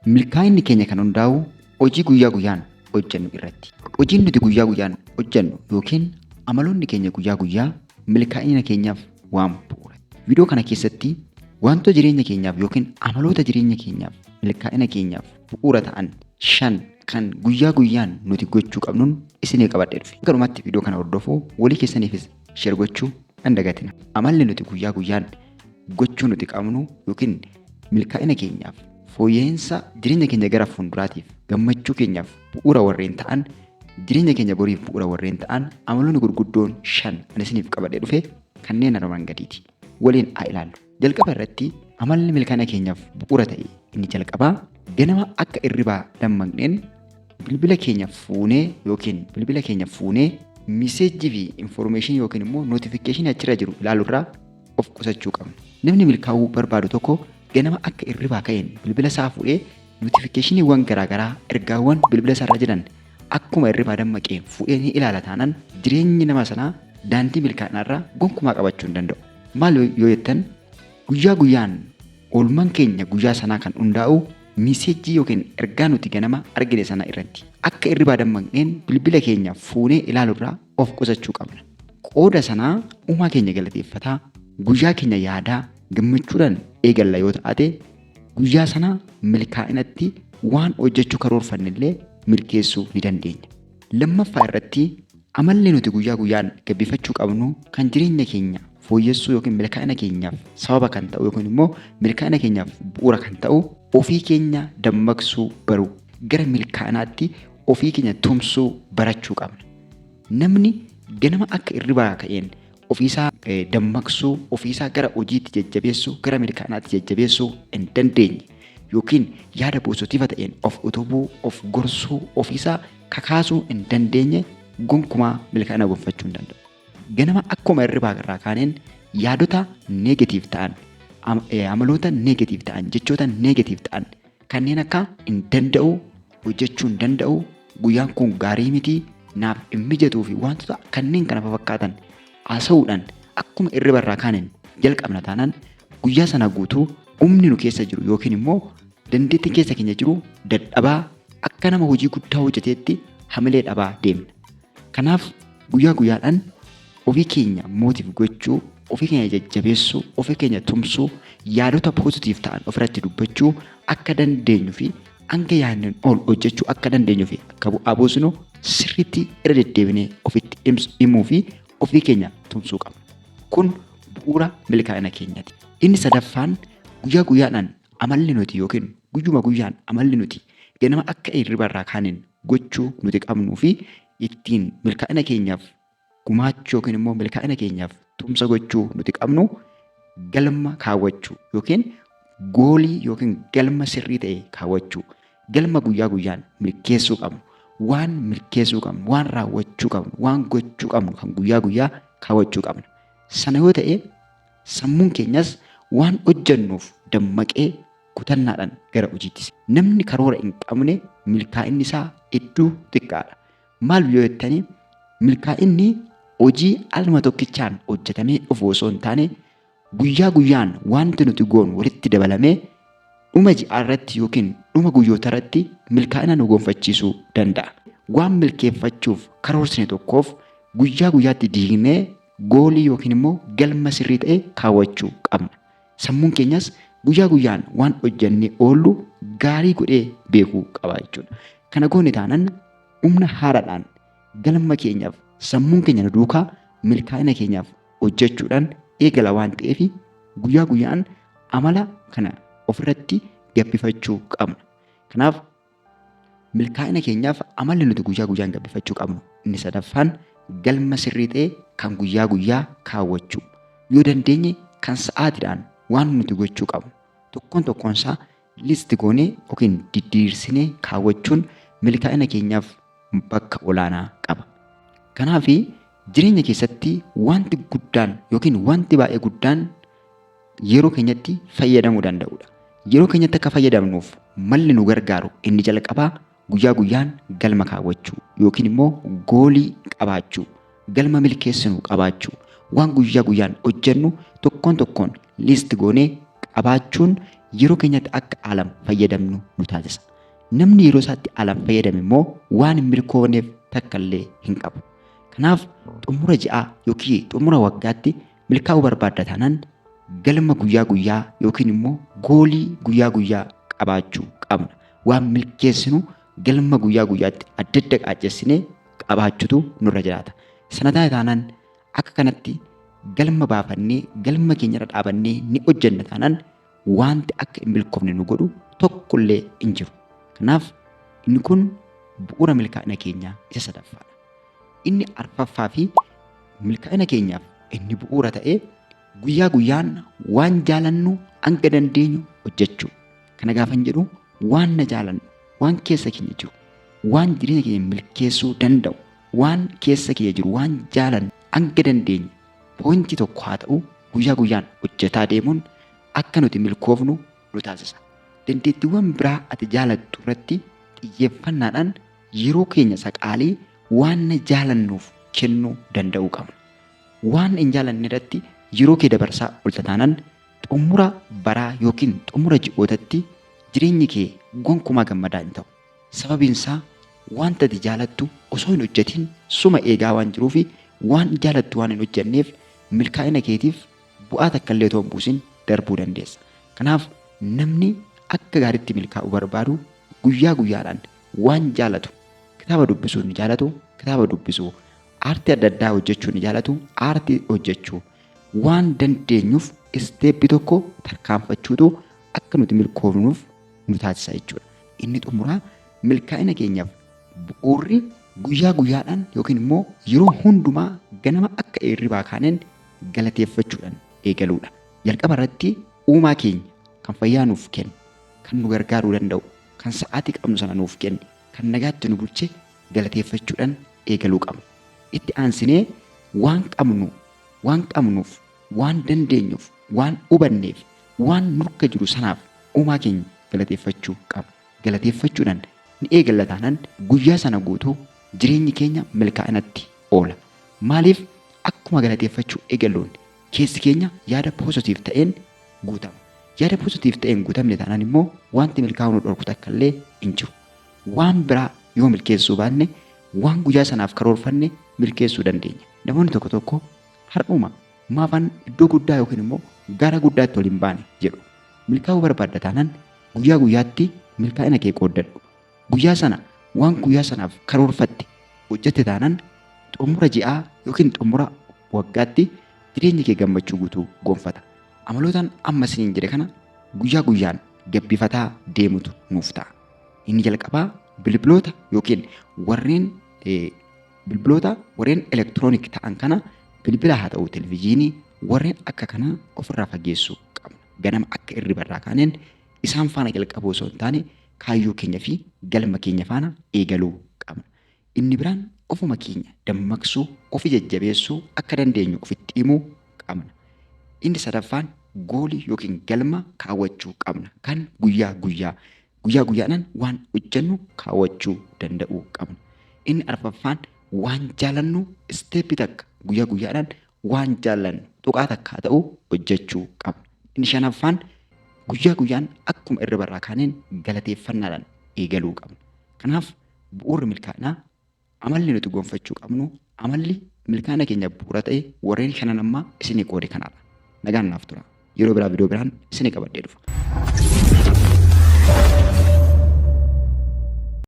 Milkaa'inni keenya kan hundaa'u hojii guyyaa guyyaan hojjennu irratti. Hojiin nuti guyyaa guyyaan hojjennu yookiin amaloonni keenya guyyaa guyyaa milkaa'ina keenyaaf waan bu'uura. Viidiyoo kana keessatti wantoota jireenya keenyaaf yookiin amaloota jireenya keenyaaf milkaa'ina keenyaaf bu'uura ta'an 5 kan guyyaa guyyaan nuti gochuu qabnuun isinii qabadhee dhufe. Garumatti viidiyoo kana hordofuu walii keessaniifis share gochuu hin dagatina. Amalli nuti guyyaa guyyaan gochuu nuti qabnu yookiin milkaa'ina keenyaaf fooyya'insa jireenya keenya gara fuulduraatiif gammachuu keenyaaf bu'uura warreen ta'an, jireenya keenya boriif bu'uura warreen ta'an, amaloonni gurguddoon 5 ani isiniif qabadhee dhufe kanneen armaan gadiiti. Waliin haa ilaallu. Jalqaba irratti amalli milkaa'ina keenyaaf bu'uura ta'e inni jalqabaa, ganama akka irribaa dammaqneen bilbila keenya fuunee yookiin bilbila keenya fuunee message fi information yookiin immoo notification achirra jiru ilaaluurraa of qusachuu qabna. Namni milkaa'uu barbaadu tokko ganama akka irribaa ka'een bilbila isaa fuudhee notification'iiwwan garaagaraa, ergaawwan bilbila isaarra jiran akkuma irribaa dammaqee fuudhee ni ilaala taanaan, jireenyi nama sanaa daandii milkaa'inaarraa gonkumaa qabachuu hin danda'u. Maal yoo jettan, guyyaa guyyaan oolmaan keenya guyyaa sanaa kan hundaa'u message yookiin ergaa nuti ganama argine sana irratti. Akka irribaa dammaqneen bilbila keenya fuunee ilaaluurraa of qusachuu qabna. Qooda sanaa uumaa keenya galateeffataa, guyyaa keenya yaadaa, gammachuudhaan eegalla yoo taate, guyyaa sana milkaa'inatti waan hojjechuu karoorfanne illee milkeessuu ni dandeenya. Lammaffaa irratti amalli nuti guyyaa guyyaan gabbifachuu qabnu kan jireenya keenya fooyyessuu yookiin milkaa'ina keenyaaf sababa kan ta'u yookiin immoo milkaa'ina keenyaaf bu'uura kan ta'u ofii keenya dammaqsuu baruu, gara milkaa'inaatti ofii keenya tumsuu barachuu qabna. Namni ganama akka irribaa ka'een ofiisaa dammaqsuu, ofiisaa gara hojiitti jajjabeessuu, gara milkaa'inaatti jajjabeessuu hin dandeenye yookiin yaada positive ta'een of utubuu, of gorsuu, ofiisaa kakaasuu hin dandeenye gonkumaa milkaa'ina gonfachuu hin danda'u. Ganama akkuma irribaa irraa kaaneen yaadota negative ta'an, amaloota negative ta'an, jechoota negative ta'an kanneen akka hin danda'u, hojjechuu hin danda'u, guyyaan kun gaarii miti, naaf hin mijatuu fi wantoota kanneen kana fakkaatan haasa'uudhaan akkuma irriba irraa kaaneen jalqabna taanaan, guyyaa sana guutuu humni nu keessa jiru yookiin immoo dandeettiin keessa keenya jiru dadhabaa, akka nama hojii guddaa hojjeteetti hamilee dhabaa deemna. Kanaaf guyyaa guyyaadhaan ofii keenya motivate gochuu, ofii keenya jajjabeessuu, ofii keenya tumsuu, yaadota positive ta'an ofirratti dubbachuu akka dandeenyu fi hanga yaadneen ol hojjechuu akka dandeenyu fi akka bu'aa buusnu sirriitti irra deddeebinee ofitti himuu fi ofii keenya tumsuu qabna. Kun bu'uura milkaa'ina keenyaati. Inni sadaffaan, guyyaa guyyaadhaan amalli nuti yookiin guyyuma guyyaan amalli nuti ganama akka hirriba irraa kaaneen gochuu nuti qabnuu fi ittiin milkaa'ina keenyaaf gumaachuu yookiin immoo milkaa'ina keenyaaf tumsa gochuu nuti qabnu galma kaawwachuu yookiin goal yookiin galma sirrii ta'e kaawwachuu, galma guyyaa guyyaan milkeessuu qabnu, waan milkeessuu qabnu, waan raawwachuu qabnu, waan gochuu qabnu kan guyyaa guyyaa kaawwachuu qabna. Sana yoo ta'e sammuun keenyas waan hojjennuuf dammaqee kutannaadhaan gara hojiitti. Namni karoora hin qabne milkaa'inni isaa hedduu xiqqaadha. Maal yoo jettanii, milkaa'inni hojii alma tokkichaan hojjetamee dhufu osoo hin taane, guyyaa guyyaan wanti nuti goonu walitti dabalamee dhuma ji'aa irratti yookiin dhuma guyyoota irratti milkaa'ina nu gonfachiisuu danda'a. Waan milkeeffachuuf karoorsine tokkoof guyyaa guyyaatti diignee goal yookiin immoo galma sirrii ta'e kaawwachuu qabna. Sammuun keenyas guyyaa guyyaan waan hojjennee oollu gaarii godhee beekuu qaba jechuudha. Kana goone taanaan humna haaraadhaan galma keenyaaf sammuun keenya nu duukaa milkaa'ina keenyaaf hojjechuudhaan eegala waan ta'eef, guyyaa guyyaan amala kana ofirratti gabbifachuu qabna. Kanaaf milkaa'ina keenyaaf amalli nuti guyyaa guyyaan gabbifachuu qabnu inni sadaffaan galma sirrii ta'e kan guyyaa guyyaa kaawwachuu. Yoo dandeenye kan sa'aatiidhaan waan nuti gochuu qabnu tokkoon tokkoon isaa list goonee yookiin diddiirsinee kaawwachuun milkaa'ina keenyaaf bakka olaanaa qaba. Kanaaf jireenya keessatti wanti guddaan yookiin wanti baay'ee guddaan yeroo keenyatti fayyadamuu danda'udha. Yeroo keenyatti akka fayyadamnuuf malli nu gargaaru inni jalqabaa guyyaa guyyaan galma kaawwachuu yookiin immoo goal qabaachuu, galma milkeessinu qabaachuu, waan guyyaa guyyaan hojjennu tokkoon tokkoon list goonee qabaachuun yeroo keenyatti akka haalaan fayyadamnu nu taasisa. Namni yeroo isaatti haalaan fayyadame immoo waan hin milkoofneef takka illee hin qabu. Kanaaf xumura ji'aa yookiin xumura waggaatti milkaa'uu barbaadda taanaan galma guyyaa guyyaa yookiin immoo goolii guyyaa guyyaa qabaachuu qabna. Waan milkeessinu galma guyyaa guyyaatti adda adda qaaccessinee qabaachuutu nurra jiraata. Sana taane taanaan akka kanatti galma baafannee galma keenyarra dhaabannee ni hojjenna taanaan wanti akka hin milkoofne nu godhu tokkollee hin jiru. Kanaaf inni kun bu'uura milkaa'ina keenyaa isa sadaffaadha. Inni arfaffaa fi milkaa'ina keenyaaf inni bu'uura ta'e guyyaa guyyaan waan jaalannu hanga dandeenyu hojjechuu. Kana gaafan jedhu waan na jaalannu, waan keessa keenya jiru, waan jireenya keenya milkeessuu danda'u, waan keessa keenya jiru, waan jaalannu hanga dandeenyu poointii tokko haa ta'u guyyaa guyyaan hojjetaa deemuun akka nuti milkoofnu nu taasisa. Dandeettiiwwan biraa ati jaalattu irratti xiyyeeffannaadhaan yeroo keenya isa qaalii waan na jaalannuuf kennuu danda'uu qabna. Waan hin jaalanne irratti yeroo kee dabarsaa oolta taanaan xumura baraa yookiin xumura ji'ootatti jireenyi kee gonkumaa gammadaa hin ta'u. Sababiin isaa wanta ati jaalattu osoo hin hojjetin suma eegaa waan jiruufi waan jaalattu waan hin hojjenneef milkaa'ina keetiif bu'aa takka illee otoo hin buusin darbuu dandeessa. Kanaaf namni akka gaariitti milkaa'uu barbaadu guyyaa guyyaadhaan waan jaalatu kitaaba dubbisuu ni jaalatu, kitaaba dubbisuu, aartii adda addaa hojjechuu ni jaalatu, aartii hojjechuu waan dandeenyuuf isteeppii tokko tarkaanfachuutu akka nuti milkoofnuuf nu taasisa jechuudha. Inni xumuraa milkaa'ina keenyaaf bu'uurri guyyaa guyyaadhaan yookiin immoo yeroo hundumaa ganama akka hirribaa kaaneen galateeffachuudhaan eegaluudha. Jalqaba irratti uumaa keenya kan fayyaa nuuf kenne, kan nu gargaaruu danda'u, kan sa'aatii qabnu sana nuuf kenne, kan nagaatti nu bulche galateeffachuudhaan eegaluu qabna. Itti aansinee waan qabnu, waan qabnuuf, waan dandeenyuuf, waan hubanneef, waan nurka jiru sanaaf uumaa keenya galateeffachuu qabna. Galateeffachuudhaan ni eegalla taanaan guyyaa sana guutuu jireenyi keenya milkaa'inatti oola. Maaliif akkuma galateeffachuu eegalluun keessi keenya yaada positive ta'een guutama. Yaada positive ta'een guutamne taanaan immoo wanti milkaa'uu nu dhorku takka illee hin jiru. Waan biraa yoo milkeessuu baanne waan guyyaa sanaaf karoorfanne milkeessuu dandeenya. Namoonni tokko tokko har'uma maafan iddoo guddaa yookiin immoo gara guddaatti ol hin baane jedhu. Milkaa'uu barbaadda taanaan guyyaa guyyaatti milkaa'ina kee qooddadhu. Guyyaa sana waan guyyaa sanaaf karoorfatte hojjette taanaan xumura ji'aa yookiin xumura waggaatti jireenyi kee gammachuu guutuu gonfata. Amalootaan amma isiniin jedhe kana guyyaa guyyaan gabbifataa deemutu nuuf ta'a. Inni jalqabaa bilbiloota yookiin warreen bilbiloota warreen elektiroonik ta'an kana bilbila haa ta'u televizyiinii warreen akka kanaa ofirraa fageessuu qabna. Ganama akka hirriba irraa kaaneen isaan faana jalqabuu osoo hin taane kaayyoo keenya fi galma keenya faana eegaluu qabna. Inni biraan ofuma keenya dammaqsuu, ofi jajjabeessuu akka dandeenyu ofitti himuu qabna. Inni sadaffaan goolii yookiin galma kaawwachuu qabna. Kan guyyaa guyyaa guyyaa guyyaadhaan waan hojjennu kaawwachuu danda'uu qabna. Inni arfaffaan waan jaalannu isteeppii takka guyyaa guyyaadhaan waan jaallannu tuqaa takka haa ta'u hojjechuu qabna. Inni shanaffaan guyyaa guyyaan akkuma hirriba irraa kaaneen galateeffannaadhaan eegaluu qabna. Kanaaf bu'uurri milkaa'inaa amalli nuti gonfachuu qabnu amalli milkaa'ina keenya bu'uura ta'e warreen shanan ammaa isinii qoode kanaadha. Nagaan naaf tura. Yeroo biraa viidiyoo biraan isinii qabadhee dhufa.